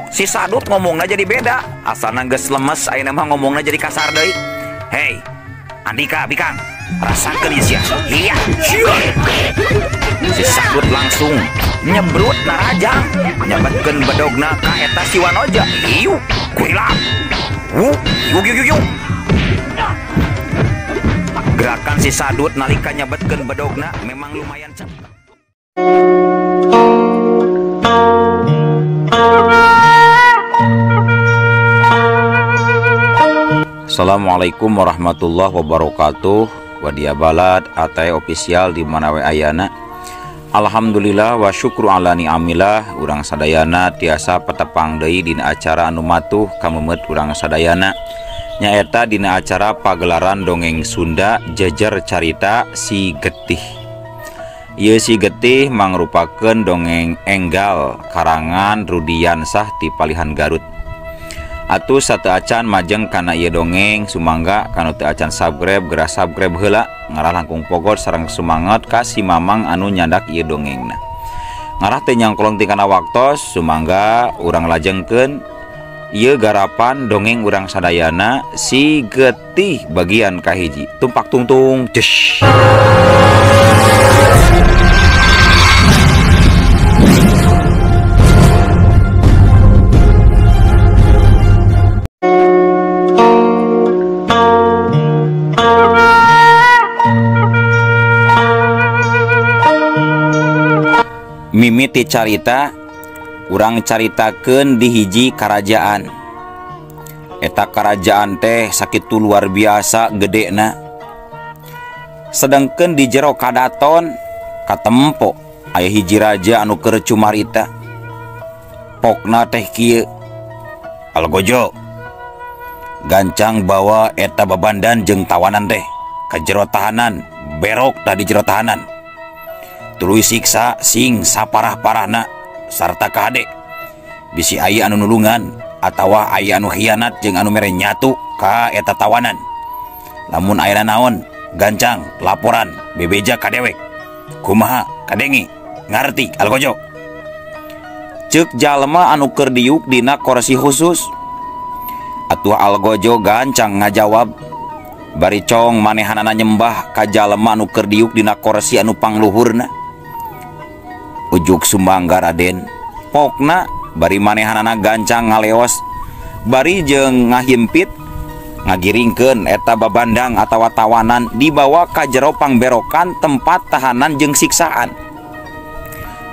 Si Sadut ngomongna jadi beda. Asalna geus lemes ayeuna mah ngomongna jadi kasar deui. Hei, Andika bikang, rasakeun ieu sia. Iya. Si Sadut langsung nyebrut narajang, nyabetkeun bedogna ka eta si Wanoja. Iu, kurilap. Wu, yuk yuk yuk. Gerakan si Sadut nalika nyabetkeun bedogna memang lumayan cepat. Assalamualaikum warahmatullahi wabarakatuh. Wadia Balad Atai official di mana we ayana. Alhamdulillah wa syukru ala ni'amillah. Urang sadayana tiasa patepang deui dina acara anu matuh kamemet urang sadayana. Nyaeta dina acara pagelaran dongeng Sunda Jejer Carita Si Getih. Ieu Si Getih mangrupakeun dongeng enggal karangan Rudiansah ti Palihan Garut. Atuh satu acan majeng kana ieu dongeng sumangga kanu teu acan subscribe geura subscribe heula ngarah langkung pogor sareng semangat ka si mamang anu nyandak ieu dongengna. Ngarah teu nyangkolong ti kana waktos sumangga urang lajengkeun ieu garapan dongeng urang sadayana Si Getih bagian kahiji. Tumpak tungtung jesh. Mimiti carita urang caritakeun di hiji karajaan. Eta karajaan teh sakitu luar biasa gedena. Sedangkeun di jero kadaton katempo aya hiji raja anu keur cumarita. Pokna teh kieu. Algojo gancang bawa eta babandan jeung tawanan teh ka jero tahanan, berok tah di jero tahanan. Tuluy siksa sing saparah-parahna sarta kahade. Bisi aya anu nulungan atawa aya anu khianat jeung anu mere nyatu ka eta tawanan. Lamun aya naon gancang laporan bebeja ka dewek. Kumaha kadenge ngarti Algojo. Ceuk jalma anu keur diuk dina korsi khusus. Atuh Algojo gancang ngajawab bari cong manehanana nyembah ka jalma anu keur diuk dina korsi anu pangluhurna. Ujuk sumangga Raden. Pokna bari manehanana gancang ngaleos bari jeung ngahimpit ngagiringkeun eta babandang atawa tawanan dibawa ka jero pangberokan tempat tahanan jeung siksaan.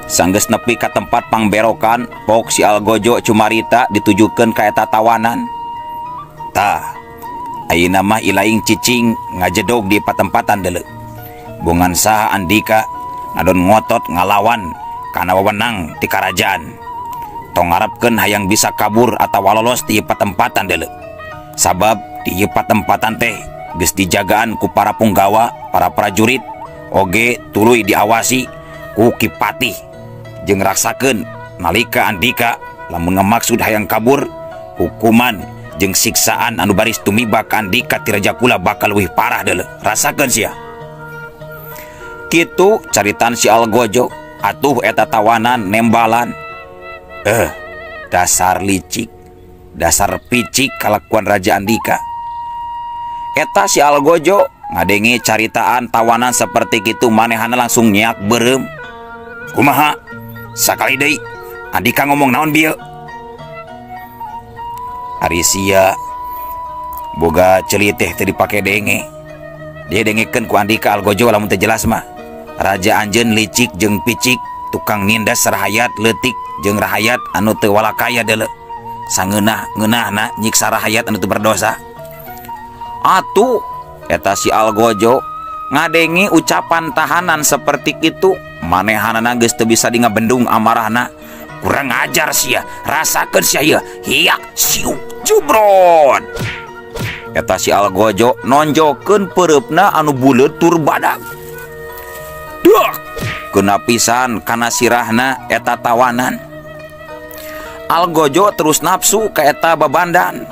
Sanggeus nepi ka tempat pangberokan, pok si Algojo cumarita ditujukeun ka eta tawanan. Tah, ayeuna mah ilaing cicing ngajedog di patempatan deuleu. Bongan saha Andika ngadon ngotot ngalawan kana wewenang ti karajaan. Tong ngarepkeun hayang bisa kabur atawa lolos ti patempatan deuleu. Sabab di patempatan teh geus dijagaan ku para punggawa, para prajurit, oge tuluy diawasi ku Ki Patih jeung raksakeun nalika Andika lamun ngamaksud hayang kabur, hukuman jeung siksaan anu baris tumiba ka Andika ti Raja Kula bakal leuwih parah deuleu. Rasakeun sia. Kitu caritan si Algojo. Atuh eta tawanan nembalan. Dasar licik, dasar picik kalakuan Raja Andika. Eta si Algojo ngadenge caritaan tawanan seperti kitu manehana langsung nyiak beureum. Kumaha? Sakali deui Andika ngomong naon bieu? Ari sia boga ceuli teh teu dipake denge. Dia dengekeun ku Andika Algojo lamun teu jelas mah. Raja anjeun licik jeung picik, tukang nindas rahayat leutik jeung rahayat anu teu walakaya deuleu. Sangeunah-ngeunahna nyiksa rahayat anu teu berdosa. Atuh eta si Algojo ngadenge ucapan tahanan seperti kitu, manehanana geus teu bisa dingabendung amarahna. Kurang ajar sia, rasakeun sia ieu. Hiak siuk jubron. Eta si Algojo nonjokeun peureupna anu buleut tur badak. Duk, kena pisan kana sirahna eta tawanan. Algojo terus nafsu ka eta babandan,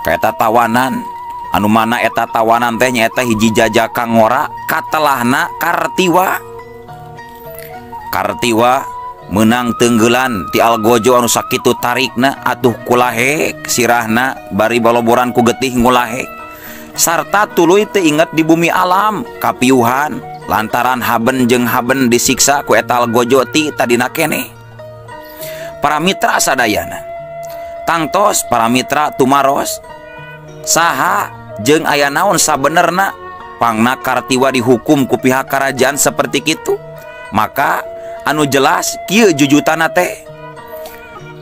ka eta tawanan. Anu mana eta tawanan teh nyaeta hiji jajaka ngora katelahna Kartiwa. Kartiwa Menang tenggelan ti algojo anu sakitu tarikna atuh kulahek sirahna bari baloboran ku getih ngulahek. Sarta tuluy teu inget di bumi alam kapiuhan lantaran haben jeung haben disiksa ku eta algojo ti tadina keneh. Para mitra sadayana tangtos para mitra tumaros saha jeung aya naon sabenerna pangna Kartiwa dihukum ku pihak kerajaan seperti kitu. Maka anu jelas kieu jujutana teh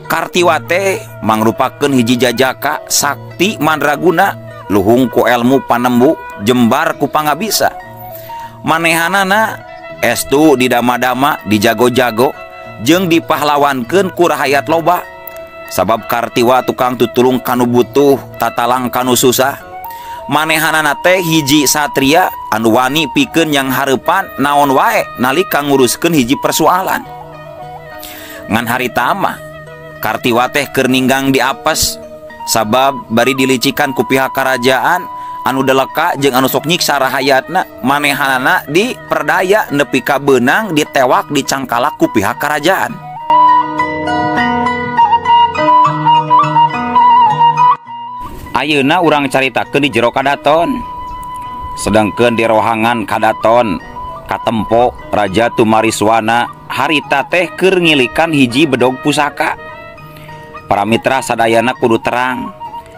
Kartiwa teh mangrupakeun hiji jajaka sakti mandraguna luhung ku ilmu panembu jembar ku pangabisa. Manehanana estu didama-dama dijago-jago jeung dipahlawankeun ku rahayat loba. Sabab Kartiwa tukang tutulung kanu butuh tatalang kanu susah. Manehanana teh hiji satria anu wani pikeun yang hareupan naon wae nalika nguruskeun hiji persoalan. Ngan harita mah Kartiwa teh keur ninggang di apes sabab bari dilicikan ku pihak kerajaan anu deleka jeung anu sok nyiksa rahayatna. Manehanana diperdaya nepi ka beunang ditewak dicangkalak ku pihak kerajaan. Ayeuna urang caritakeun di jero kadaton. Sedangkeun di rohangan kadaton katempo Raja Tumariswana harita teh keur ngilikan hiji bedog pusaka. Para mitra sadayana kudu terang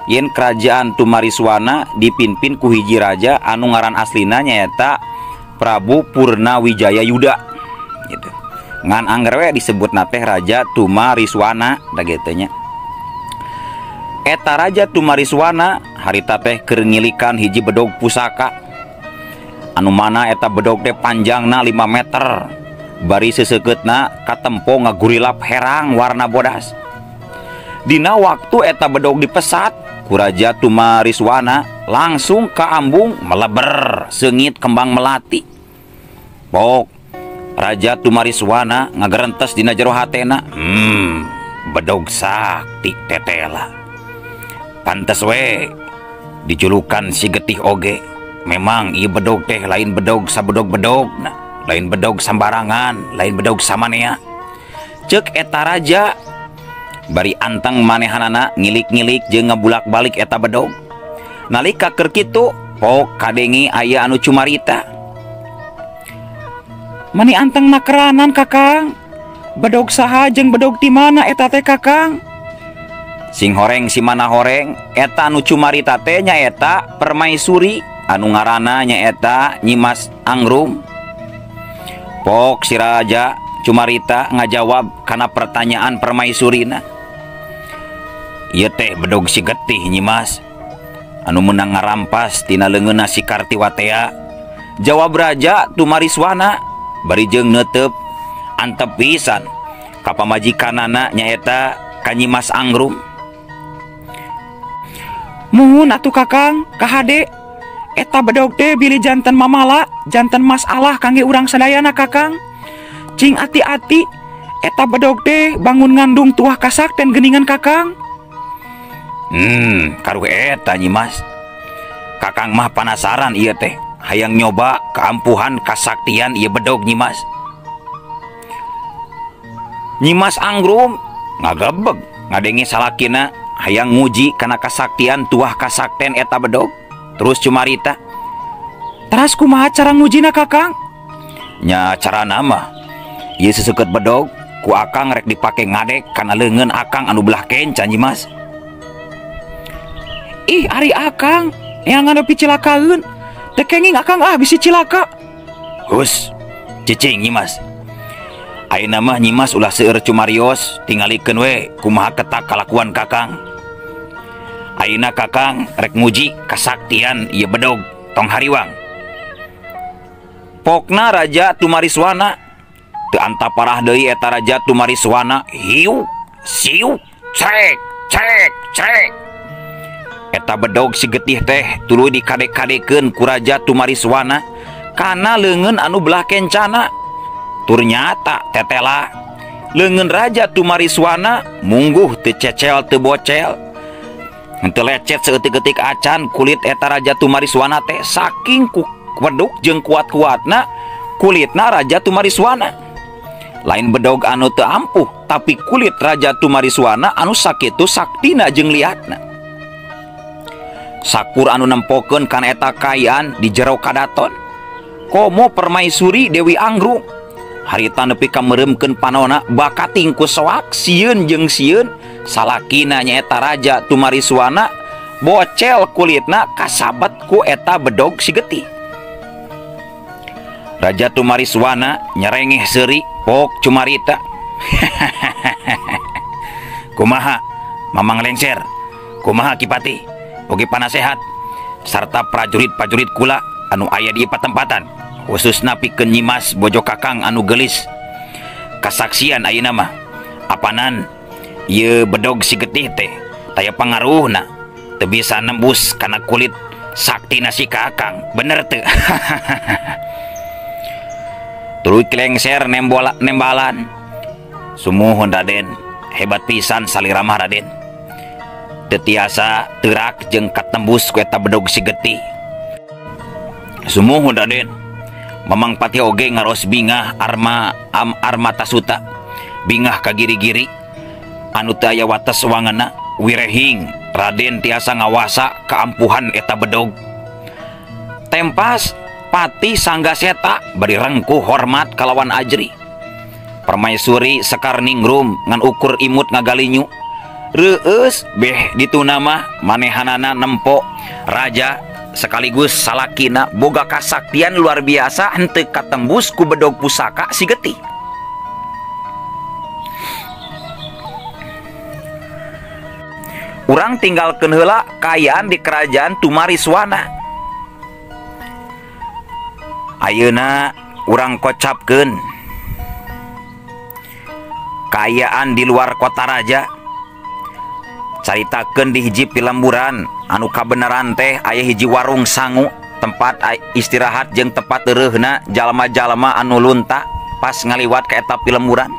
yen kerajaan Tumariswana dipimpin ku hiji raja anu ngaran aslina nyaeta Prabu Purnawijaya Yuda gitu. Ngan angger we disebutna teh Raja Tumariswana da kitu nya. Eta Raja Tumariswana harita teh keur ngilikan hiji bedog pusaka anu mana eta bedog teh panjangna 5 meter bari seuseuketna katempo ngagurilap herang warna bodas. Dina waktu eta bedog dipesat ku Raja Tumariswana langsung kaambung meleber seungit kembang melati. Pok Raja Tumariswana ngagerentes dina jero hatena, bedog sakti tetela. Pantes we dijulukan si getih oge. Memang ieu bedog teh lain bedog sabedog-bedog, nah, lain bedog sambarangan, lain bedog samanea. Ceuk eta raja bari anteng manehanana ngilik-ngilik jeung ngabulak-balik eta bedog. Nalika keur kitu pok kadenge aya anu cumarita. Mani anteng nakeranan kakang, bedog saha jeung bedog ti mana eta teh kakang? Sing horeng si mana horeng eta anu cumarita teh nyaeta permaisuri anu ngaranna nyaeta Nyimas Angrum. Pok si raja cumarita ngajawab kana pertanyaan permaisurina. Ieu teh bedog si getih Nyimas anu meunang ngarampas tina leungeunna si Kartiwa tea. Jawab Raja Tumariswana bari jeung neuteup antep pisan ka pamajikanana nyaeta ka Nyimas Angrum. Muhun atuh kakang kahade eta bedog teh bilih janten mamala janten masalah kangge urang sadayana kakang. Cing ati-ati eta bedog teh bangun ngandung tuah kasakten geuningan kakang. Karuh eta Nyimas. Kakang mah panasaran ieu teh hayang nyoba keampuhan kasaktian ieu bedog Nyimas. Nyimas Angrum ngagebeg ngadenge salakina hayang nguji kana kasaktian tuah kasakten eta bedog. Terus cumarita, teras kumaha cara ngujina kakang? Nya carana mah ieu seseukeut bedog ku akang rek dipake ngadek kana leungeun akang anu belah kenca Nyimas. Ih ari akang yang ngadepi cilakaeun teu kenging akang ah bisi cilaka. Hus cicing Nyimas. Ayeuna mah Nyimas ulah seueur cumarios tingalikeun we kumaha ketak kalakuan kakang. Ayeuna kakang rek nguji kasaktian ieu bedog tong hariwang. Pokna Raja Tumariswana teu antaparah deui eta Raja Tumariswana hiu siu crek crek crek. Eta bedog si getih teh tuluy dikadek-kadekeun ku Raja Tumariswana kana leungeun anu belah kencana. Ternyata tetela leungeun Raja Tumariswana mungguh teu cecel teu bocel. Henteu lecet saeutik-eutik acan kulit eta Raja Tumariswana teh saking ku weduk jeung kuat-kuatna kulitna Raja Tumariswana. Lain bedog anu teu ampuh, tapi kulit Raja Tumariswana anu sakitu saktina jeung liatna. Sakur anu nempokeun kana eta kaayaan di jero kadaton. Komo permaisuri Dewi Anggrung harita nepi ka meureumkeun panona bakating ku soak sieun jeung sieun salakina nyaeta Raja Tumariswana bocel kulitna kasabat ku eta bedog si getih. Raja Tumariswana nyerengeh seuri pok cumarita. Kumaha Mamang Lengser, kumaha Kipati, oge panasehat sarta prajurit-prajurit kula anu aya di patempatan, khususna pikeun Nyimas bojo kakang anu geulis. Kasaksian ayeuna mah apanan ieu bedog si getih teh taya pangaruhna teu bisa nembus kana kulit saktina si kakang, bener teu? Tuluy kilengser nembalan. Sumuhun Raden, hebat pisan saliramah Raden. Teu tiasa teurak jeung katembus ku eta bedog si getih. Sumuhun Raden, Mamang Patih oge ngaros bingah arma am armata suta. Bingah ka giri-giri anu teu aya wates wangena wirehing Raden tiasa ngawasa kaampuhan eta bedog. Tempas Patih Sanggaseta bari rengkuh hormat kalawan ajri. Permaisuri Sekar Ningrum ngan ukur imut ngagalinyu. Reueus beh dituna mah manehanana nempo raja sekaligus salakina boga kasaktian luar biasa henteu katembus ku bedog pusaka si getih. Urang tinggalkeun heula kaayaan di kerajaan Tumariswana. Ayeuna urang kocapkeun kaayaan di luar kota raja. Caritakeun di hiji pilemburan anu kabeneran teh aya hiji warung sangu tempat istirahat jeung tempat eureunna jalma-jalma anu lunta pas ngaliwat ka eta pilemburan.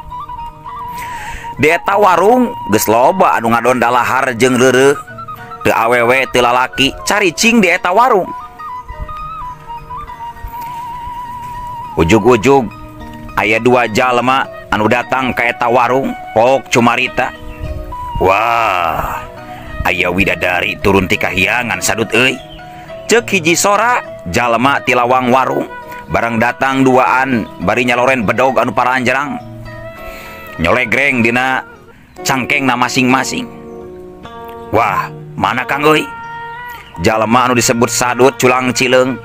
Di eta warung geus loba anu ngadon dalahar jeung reureuh, teu awewe teu lalaki caricing di eta warung. Ujug-ujug aya dua jalma anu datang ka eta warung pok cumarita. Wah, aya widadari turun ti kahyangan sadut euy. Ceuk hiji sora jalma ti lawang warung barang datang duaan bari nyaloren bedog anu paranjerang. Nyolegreng dina cangkengna masing-masing. Wah, mana Kang euy? Jalma anu disebut sadut culang cileung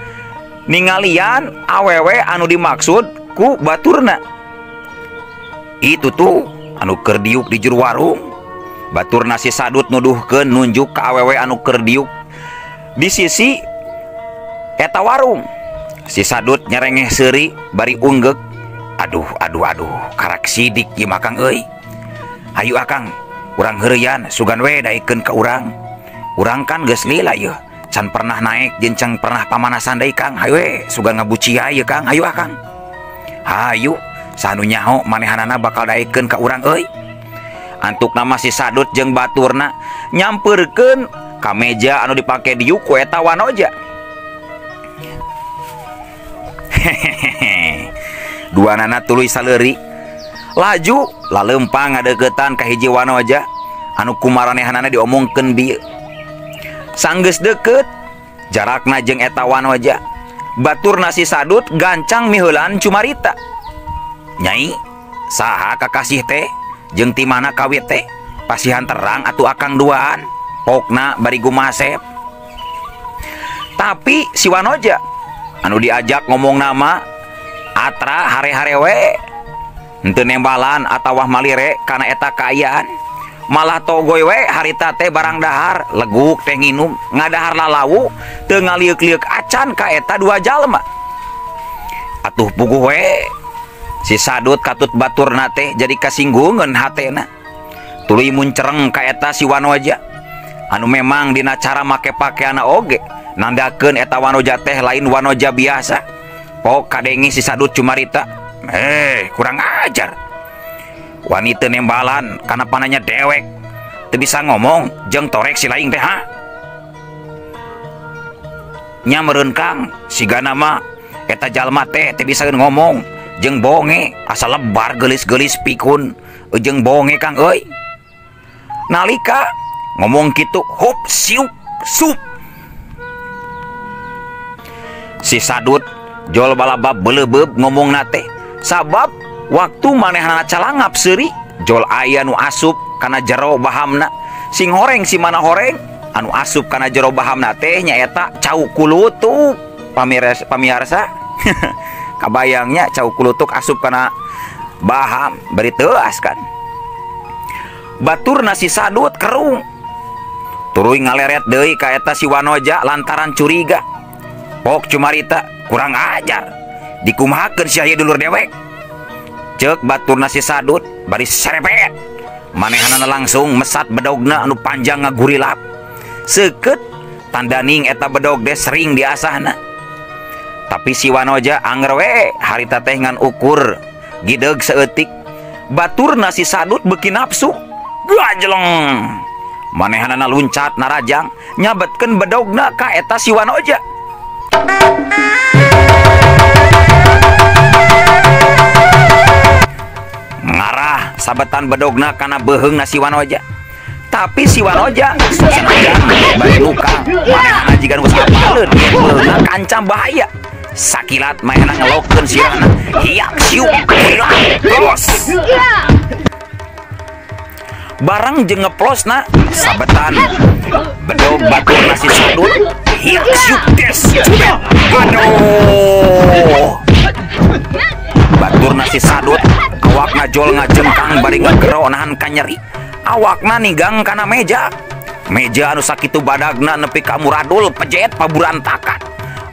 ningalian awewe anu dimaksud ku baturna. Itu tuh anu keur diuk di jero warung. Baturna si sadut nuduhkeun nunjuk ka awewe anu keur diuk di sisi eta warung. Si sadut nyerengeh seuri bari unggeuk. Aduh aduh aduh, karak sidik ieu mah Kang euy. Hayu akang, urang heureuyan sugan we daekeun ka urang. Urang kan geus lila yeuh, can pernah naik jeung can pernah pamanasan deui Kang. Hayu we sugan ngabucia ieu Kang, hayu akang. Hayu, sanu nyaho manehanana bakal daekeun ka urang euy. Antukna mah si sadut jeung baturna nyampeurkeun ka meja anu dipake diuk ku eta wanoja. Hehehe. Duanana tuluy saleuri. Laju lalempang ngadeuketan ka hiji wanoja anu kumaranehanana diomongkeun bieu. Sanggeus deukeut jarakna jeung eta wanoja. Baturna si sadut gancang miheulan cumarita. Nyai, saha kakasih teh? Jeung ti mana kawit teh? Pasihan terang atuh akang duaan. Pokna bari gumasep. Tapi si wanoja anu diajak ngomong nama atra hare-hare we. Henteu nembalan atawa malire kana eta kaayaan. Malah togoy we harita teh barang dahar, leguk teh nginum, ngadahar lalawu, teu ngalieuk-lieuk acan ka eta dua jalma. Atuh puguh we. Si sadut katut baturna teh jadi kasinggungeun hatena. Tuluy muncereng ka eta si wanoja. Anu memang dina cara make pakeana oge nandakeun eta wanoja teh lain wanoja biasa. Pok kadengi si sadut cumarita, kurang ajar. Wanita nembalan kana pananya dewek. Teu bisa ngomong jeung torek si laing teh ha. Nya meureun Kang, sigana mah eta jalma teh teu bisa ngomong. Jeung bonge asa lebar geulis-geulis pikun jeung bonge Kang euy. Nalika ngomong kitu hup siuk sup. Si Sadut jol balabab beleubeup ngomongna teh sabab waktu manehna calangap seuri jol aya nu asup kana jero bahamna sing horeng si mana horeng anu asup kana jero bahamna teh nyaeta cau kulutuk pamiarsa kabayangnya cau kulutuk asup kana baham bari teuas kan. Baturna si Sadut kerung tuluy ngaleret deui ka eta si Wanoja lantaran curiga. Pok cumarita kurang ajar dikumahakeun sia ieu dulur dewek. Ceuk baturna si Sadut bari serepet manehanana langsung mesat bedogna anu panjang ngagurilap. Seukeut tandaning eta bedog teh sering diasahna. Tapi si Wanoja anger we harita teh ngan ukur gideug saeutik. Baturna si Sadut beuki nafsu gajeleng manehanana luncat narajang nyabetkeun bedogna ka eta si Wanoja. Ngarah sabetan bedogna kana beuheungna si Wanoja. Tapi si Wanoja sanajan bari luka manehna jiga nu apaleun beuheungna kancam bahaya. Sakilat manehna ngelokeun sirahna hiak siuk hilang los. Barang jeung ngeplosna sabetan bedog baturna si Sadut hiak siuk des cubet. Aduh. Baturna si Sadut awakna jol ngajengkang bari ngagero nahan kanyeri. Awakna ninggang kana meja. Meja anu sakitu badagna nepi ka muradul pejet paburantakan.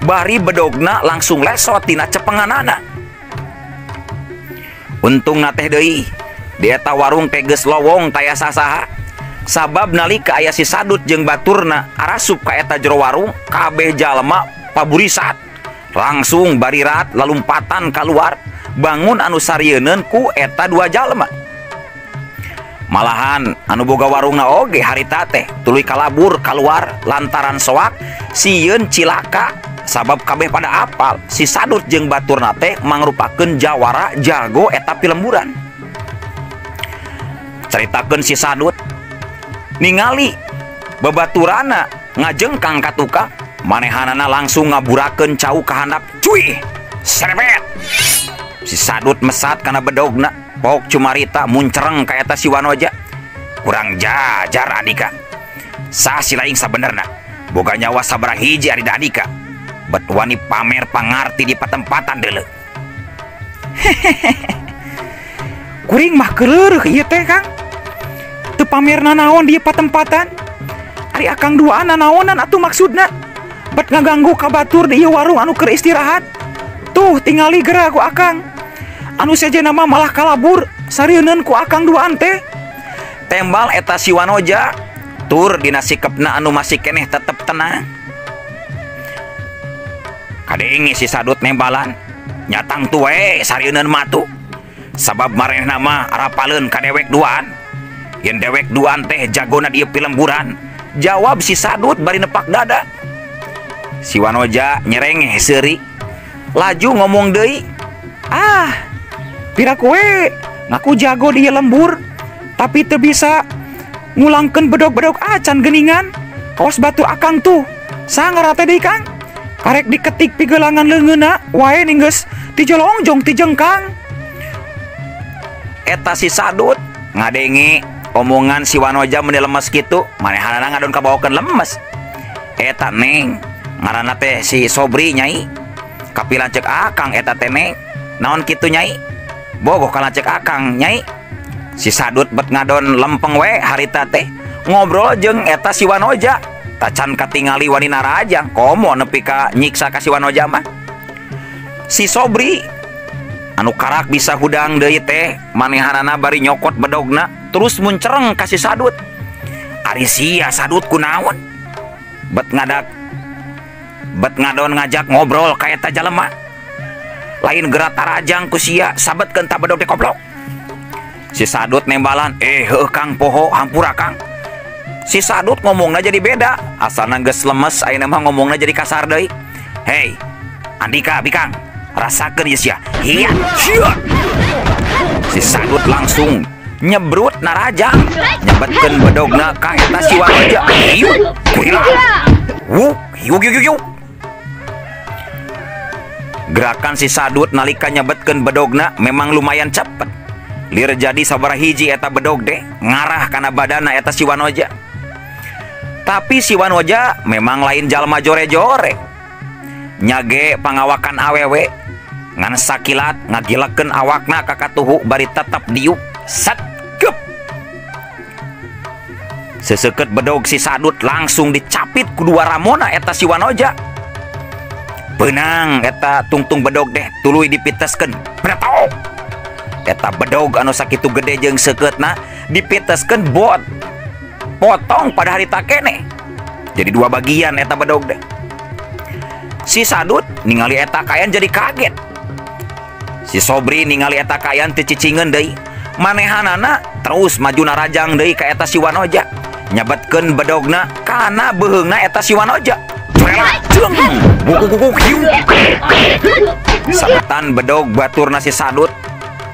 Bari bedogna langsung lesot tina cepenganana. Untungna teh deui di eta warung teh geus lowong taya sasaha. Sabab nalika aya si Sadut jeung baturna arasup ka eta jero warung kabeh jalma paburisat. Langsung barirat lalumpatan kaluar bangun anu sarieun ku eta dua jalma. Malahan anu boga warungna oge harita teh tuluy kalabur kaluar lantaran soak sieun cilaka sabab kabeh pada apal si Sadut jeung baturna teh mangrupakeun jawara jago eta pilemburan. Caritakeun si Sadut ningali babaturana ngajengkang ka tukang manehanana langsung ngaburakeun cau ka handap cuy serebet. Si Sadut mesat kana bedogna pok cumarita muncereng ka eta si Wanoja. Kurang jajar Andika sah si laing sabenerna boga nyawa sabaraha hiji ari Andika bet wani pamer pangarti di patempatan deuleu. Kuring mah keureuh ieu teh Kang teu pamer nanaon di patempatan ari akang duaan nanaonan atuh maksudna bet ngaganggu ka batur di ieu warung anu keur istirahat. Tuh tingali geura ku akang anu sejenna mah malah kalabur sarieun ku akang duaan teh. Tembal eta si Wanoja tur dina sikepna anu masih keneh tetep tenang. Kadenge si Sadut nembalan nyatang tuh we sarieun matu sabab maranehna mah arapaleun ka dewek duaan. Yen dewek duaan teh jagona di pilemburan. Jawab si Sadut bari nepak dada. Si Wanoja nyerengeh seuri laju ngomong deui, ah pira kowe ngaku jago di lembur tapi teu bisa ngulangkeun bedog-bedog acan geuningan kaos batu akang tuh sangara teh deui Kang karek diketik pigelangan leungeunna wae ninggeus tijolongjong tijengkang. Eta si Sadut ngadenge omongan si Wanoja meni lemes kitu manehanana ngadon kabawakeun lemes. Eta neng ngaranna teh si Sobri nyai kapilan cek akang eta teh neng naon kitu nyai bogoh kalan cek akang nyai. Si Sadut bet ngadon lempeng we harita teh ngobrol jeung eta si Wanoja tacan katingali wani narajang komo nepi ka nyiksa ka si Wanoja mah. Si Sobri anu karak bisa hudang deui teh manehanana bari nyokot bedogna terus muncereng ka si Sadut. Ari sia Sadut kunaon bet ngadak bet ngadon ngajak ngobrol ka eta jalema lain geura tarajang ku sia sabetkeun ta bedog teh koplok. Si Sadut nembalan, heuh Kang poho hampura Kang. Si Sadut ngomongna jadi beda asalna geus lemes ayeuna mah ngomongna jadi kasar deui. Hei Andika bikang Rasakeun ieu sia. Hiya, sia. Si Sadut langsung nyebrut narajang, nyebetkeun bedogna ka eta si Wanoja. Hiu, kuila. Wuk, yuk yuk yuk. Gerakan si Sadut nalika nyebetkeun bedogna memang lumayan cepet. Lir jadi sabaraha hiji eta bedog deh ngarah kana badana eta si Wanoja. Tapi si Wanoja memang lain jalma jore-jore. Nyage pangawakan awewe ngan sakilat ngagilekeun awakna ka katuhu bari tetep diuk set gep. Seseukeut bedog si Sadut langsung dicapit ku dua ramona eta si Wanoja. Benang eta tungtung bedog deh tuluy dipiteskeun. Bretok. Eta bedog anu sakitu gede jeung seukeutna dipiteskeun bot. Potong pada harita keneh. Jadi dua bagian eta bedog deh. Si Sadut ningali eta kayan jadi kaget. Si Sobri ningali eta kayan teu cicingeun deui. Manehanana terus maju narajang deui ka eta si Wanoja. Nyabetkeun bedogna kana beuheungna eta si Wanoja. Jeng, bukuk hiu. Sabetan bedog baturna si Sadut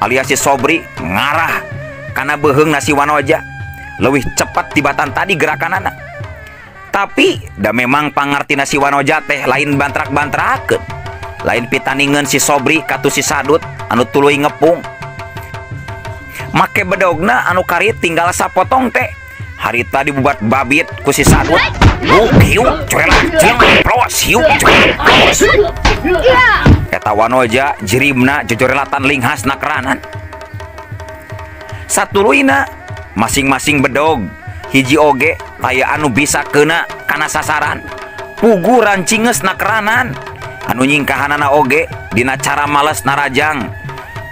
alias si Sobri ngarah kana beuheungna si Wanoja. Leuwih cepat tibatan tadi gerakanana. Tapi da memang pangartina si Wanoja teh lain bantrak-bantrakeun. Lain pitaningeun si Sobri katu si Sadut anu tuluy ngepung. Make bedogna anu kari tinggal sapotong teh. Harita dibubat babit ku si Sadut. Wuk hiu cuelah jeleng plos hiu cuelah plos. Eta Wanoja jirimna jojorelatan linghas nakeranan. Satuluyna masing-masing bedog hiji oge taya anu bisa kena kana sasaran. Pugu rancinges nakeranan. Anu nyingkahanana oge dina cara males narajang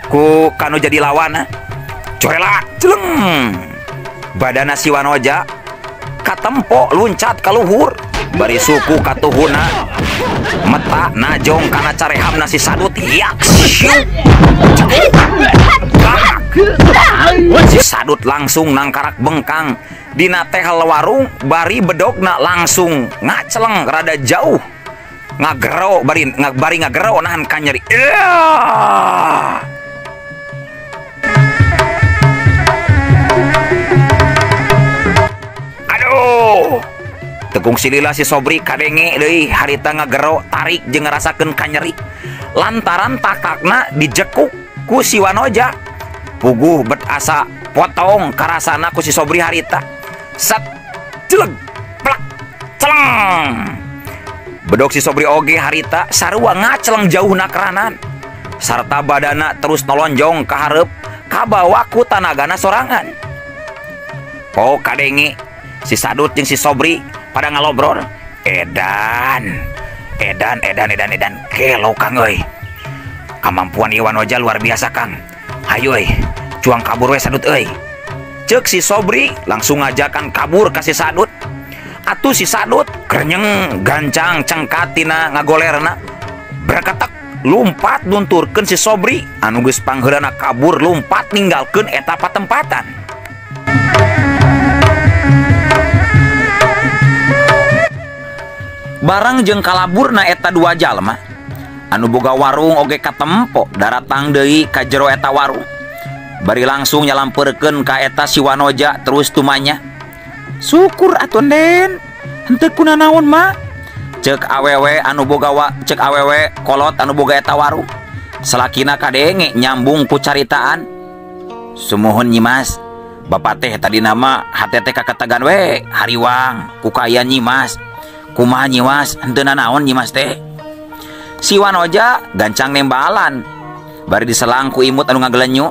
ku kanu jadi lawana. Cuelah jeleng. Badana si Wanoja katempo luncat kaluhur bari suku katuhuna meta najong kana carehamna si Sadut. Yak siu. Si Sadut langsung nangkarak bengkang dina tehel warung bari bedogna langsung ngaceleng rada jauh ngagero bari ngagero nahan kanyeri. Aduh. Tekung silila si Sobri kadenge deui harita ngagero tarik jeung ngarasakeun kanyeri lantaran takakna dijekuk ku si Wanoja. Puguh bet asa potong karasana ku si Sobri harita. Set jeleg plak celeng. Bedog si Sobri oge harita sarua ngaceleng jauh nakeranan. Sarta badana terus nolonjong ka hareup kabawa ku tanagana sorangan. Po kadenge si Sadut jeung si Sobri pada ngalobrol. Edan edan edan edan edan gelo Kang euy. Kamampuan ieu Wanoja luar biasa Kang. Hayu euy, cuang kabur we Sadut euy. Ceuk si Sobri langsung ngajakan kabur ka si Sadut. Atuh si Sadut krenyeng gancang cengkat tina ngagolerna. Berketek lumpat nunturkeun si Sobri anu geus pangheulana kabur lumpat ninggalkeun eta patempatan. Barang jeung kalaburna eta dua jalma anu boga warung oge katempo daratang deui ka jero eta warung. Bari langsung nyalampeurkeun ka eta si Wanoja terus tumanya. Syukur atuh Den, henteu kunanaon mah. Ceuk awewe anu boga ceuk awewe kolot anu boga eta warung. Salakina kadenge nyambung ku caritaan. Sumuhun Nyimas, bapak teh tadi nama hate teh kaketegan we hariwang ku kaayaan Nyimas. Kumaha Nyimas, henteu nanaon Nyimas teh. Si Wanoja gancang nembalan bari diselang ku imut anu ngagelenyu.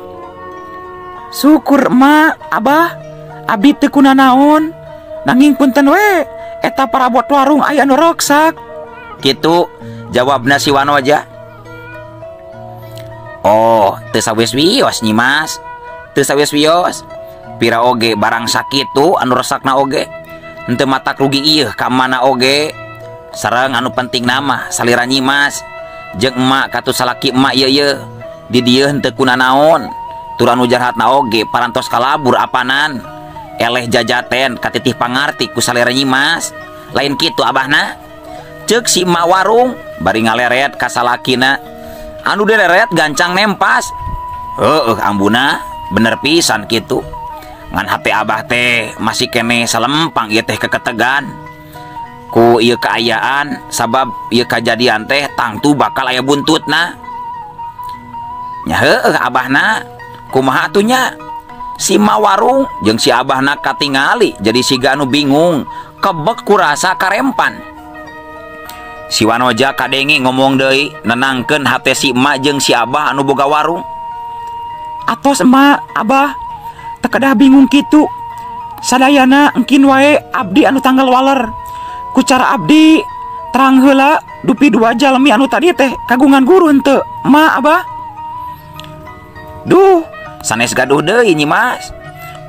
Syukur emak, abah, abi teu kunanaon. Nanging punten we, eta parabot warung aya nu roksak. Kitu jawabna si Wanoja. Oh, teu sawis-wios Nyimas. Teu sawis-wios. Pira oge barang sakitu anu resakna oge. Henteu matak rugi ieu ka mana oge. Sareng anu penting nama salira Nyimas jeung emak katu salaki emak ieu ieu. Di dieu henteu kunanaon. Tur anu jahatna oge parantos kalabur apanan. Eleh jajaten katitih pangarti ku salira Nyimas. Lain kitu abahna. Ceuk si emak warung bari ngaleret ka salakina Anu dereret gancang nempas. Heueuh ambuna bener pisan kitu. Ngan hate abah teh masih keneh salempang ieu teh keketegan. Ku ieu kaayaan sabab ieu kajadian teh tangtu bakal aya buntutna. Nya heueuh abahna kumaha atuh nya? Si ma warung jeung si abahna katingali jadi siga anu bingung kebek kurasa karempan. Si Wanoja kadenge ngomong deui nenangkeun hate si emak jeung si abah anu boga warung. Atos emak abah teu kedah bingung kitu. Sadayana engkin wae abdi anu tanggal waler. Ku cara abdi terang heula dupi dua jalmi anu tadi teh kagungan guru henteu emak abah. Duh, sanes gaduh deui Nyi Mas.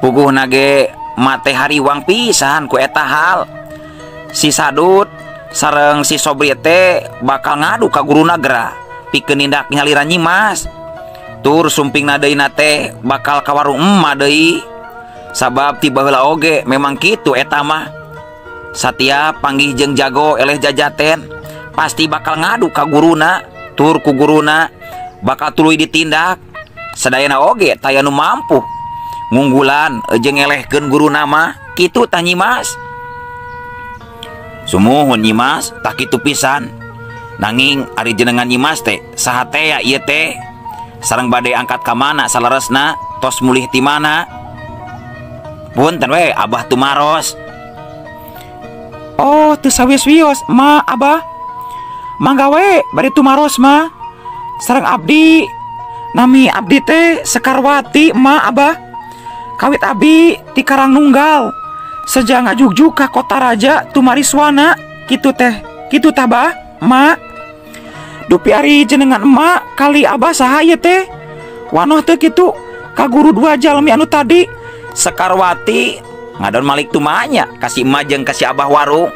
Puguhna ge mate hariwang pisan ku eta hal. Si Sadut sareng si Sobri teh bakal ngadu ka guruna geura pikeun nindak nyalira Nyi Mas. Tur sumpingna deui teh bakal ka warung emak deui. Sabab ti baheula oge memang kitu eta mah. Satiap panggih jeung jago eleh jajaten pasti bakal ngadu ka guruna, tur ku guruna bakal tuluy ditindak. Sadayana oge taya nu mampu ngunggulan jeung ngelehkeun guruna mah kitu tah Nyi Mas. Sumuhun Nyi Mas tah kitu pisan. Nanging ari jenengan Nyi Mas teh saha teh ya ieu teh? Sareng bade angkat ka mana saleresna tos mulih ti mana? Punten we abah tumaros. Oh teu sawios-wios ma abah. Mangga we bade tumaros mah. Sareng abdi nami abdi teh Sekarwati ma abah. Kawit abi ti Karangnunggal sejak ngajugjug ka Kota Raja Tumariswana kitu teh kitu tah bah ma. Dupi ari jenengan emak kali abah saha ieu teh? Wanoh teh kitu ka guru dua jalmi anu tadi. Sekarwati ngadon malik tumanya kasih emak jeung kasih abah warung.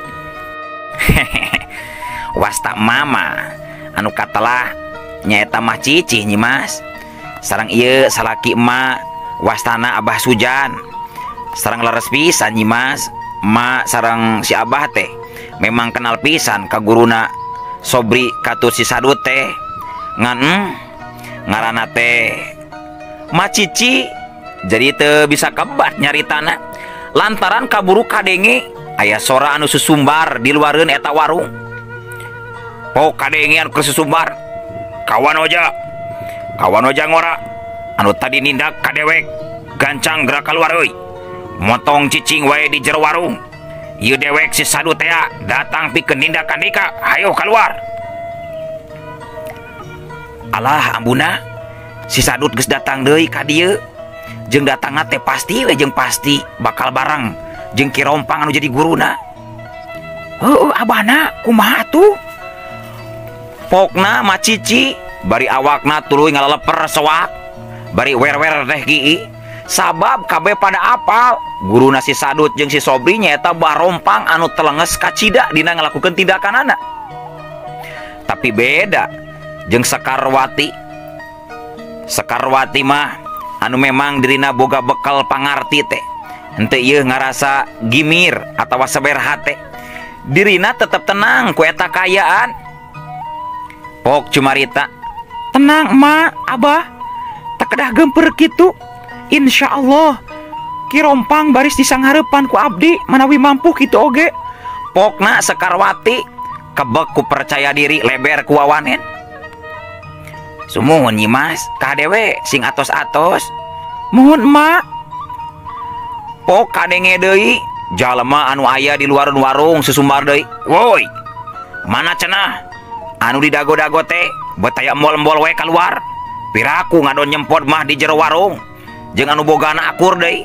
Wasta mama anu katelah nyaeta mah cicih Nyi Mas. Sareng ieu salaki emak wastana Abah Sujan. Sareng leres pisan Nyi Mas. Emak sareng si abah teh memang kenal pisan ka guruna Sobri katut si Sadut teh. Ngan ngaranna teh Ma Cici jadi teu bisa kebat nyaritana lantaran kaburu kadenge aya sora anu susumbar di luareun eta warung. Pok kadenge anu keur susumbar. Kawan oja. Kawan oja ngora anu tadi nindak ka dewek gancang gerak keluar euy. Motong cicing wae di jero warung. Ieu dewek si Sadut teh datang pikeun nindak kandika, hayo keluar. Alah ambuna, si Sadut geus datang deui ka dieu. Jeung datangna teh pasti we jeung pasti bakal bareng jeung Ki Rompang anu jadi guruna. Heueuh abahna kumaha atuh? Pokna ma Cici bari awakna tuluy ngaleleper soak, bari wer-wer teh gii. Sabab kabeh pada apal guruna si Sadut jeung si Sobri nyaeta Barompang anu telenges kacida dina ngalakukeun tindakanana. Tapi beda jeung Sekarwati. Sekarwati mah anu memang dirina boga bekal pangarti teh. Henteu ieu ngarasa gimir atawa seber hate. Dirina tetep tenang ku eta kaayaan. Pok cumarita, tenang emak abah, teu kedah gemper kitu. Insya Allah Ki Rompang baris disanghareupan ku abdi manawi mampu kitu oge. Pokna Sekarwati kebek ku percaya diri leber ku wawanen. Sumuhun Nyi Mas, kadewe sing atos-atos. Muhun emak. Pok kadenge deui jalema anu aya di luar warung susumbar deui. Woi, mana cenah anu didago-dago teh betaya embol-embol we keluar. Piraku ngadon nyempot mah di jero warung jeung anu bogana akur deui.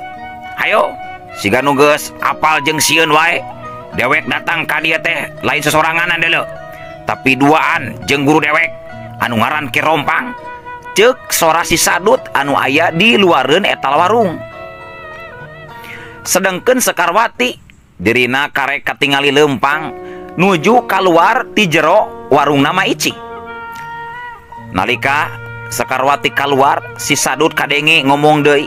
Hayo, siga nu geus apal jeung sieun wae. Dewek datang ka dieu teh lain sesoranganan deuleu, tapi duaan jeung guru dewek anu ngaran Ki Rompang. Ceuk sora si Sadut anu aya di luareun eta warung. Sedengkeun Sekarwati dirina karek katingali leumpang nuju kaluar ti jero warung nama Ici. Nalika Sekarwati kaluar, si Sadut kadenge ngomong deui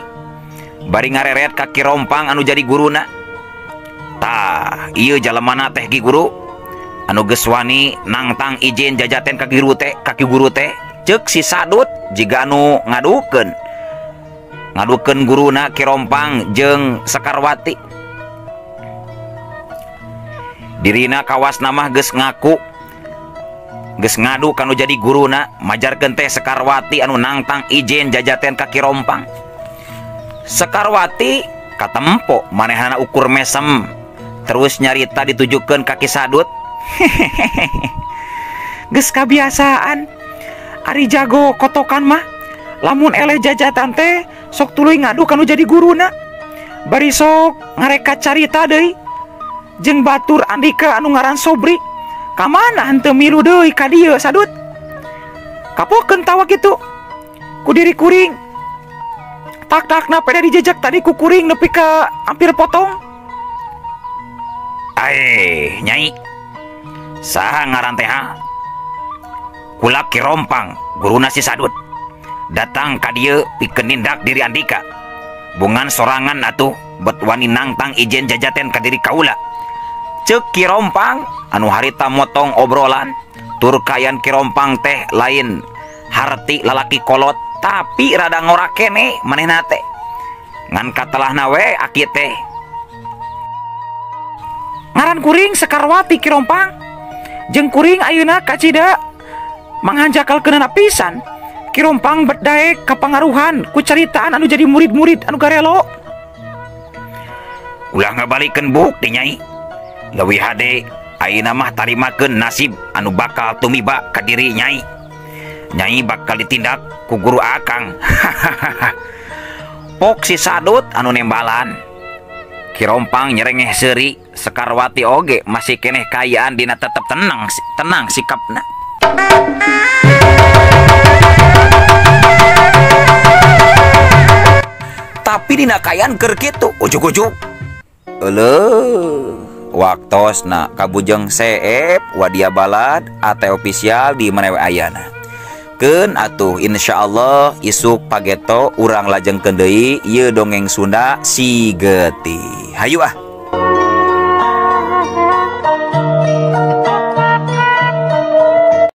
bari ngareret ka Ki Rompang anu jadi guruna. Tah, ieu jalemana teh Ki Guru anu geus wani nangtang izin jajaten ka guru teh, ka Ki Guru teh. Ceuk si Sadut jiga anu ngadukeun. Ngadukeun guruna Ki Rompang jeung Sekarwati. Dirina kawasna mah geus ngaku geus ngadu kanu jadi guruna, majarkeun teh Sekarwati anu nangtang ijen jajaten ka Ki Rompang. Sekarwati katempo manehna ukur mesem terus nyarita ditujukeun ka Ki Sadut. Geus kabiasaan ari jago kotokan mah lamun eleh jajatan teh sok tuluy ngadu kanu jadi guruna. Bari sok ngareka carita deui jeung batur andika anu ngaran Sobri. Kamana henteu milu deui ka dieu Sadut? Kapokeun tawa kitu ku diri kuring. Tak-takna peda dijejak tadi ku kuring nepi ka hampir potong. Aeh, nyai. Saha ngaran teh ha? Kula Ki Rompang, guruna si Sadut. Datang ka dieu pikeun nindak diri andika. Bungan sorangan atuh bet wani nangtang ijen jajaten ka diri kaula. Ceuk Ki Rompang anu harita motong obrolan. Tur kayan Ki Rompang teh lain harti lalaki kolot tapi rada ngorak kene manehna teh. Ngan katelahna we aki teh. Ngaran kuring Sekarwati Ki Rompang. Jeung kuring ayeuna kacida manghanjakalkeunana pisan. Ki Rompang bet daek kapangaruhan ku caritaan anu jadi murid-murid anu garelo. Ulah ngabalikeun bukti nyai. Leuwih hade ayeuna mah tarimakeun nasib anu bakal tumiba ka diri nyai. Nyai bakal ditindak ku guru akang. Pok si Sadut anu nembalan. Ki Rompang nyerengeh seuri, Sekarwati oge masih keneh kayaan dina tetep tenang, tenang sikapna. Tapi dina kayaan keur kitu ujug-ujug. Euleuh, waktosna kabujeng seep wadia balad ate official di mana we ayana. Keun atuh insyaallah isuk pageto urang lajengkeun deui ieu dongeng Sunda si Getih. Hayu ah.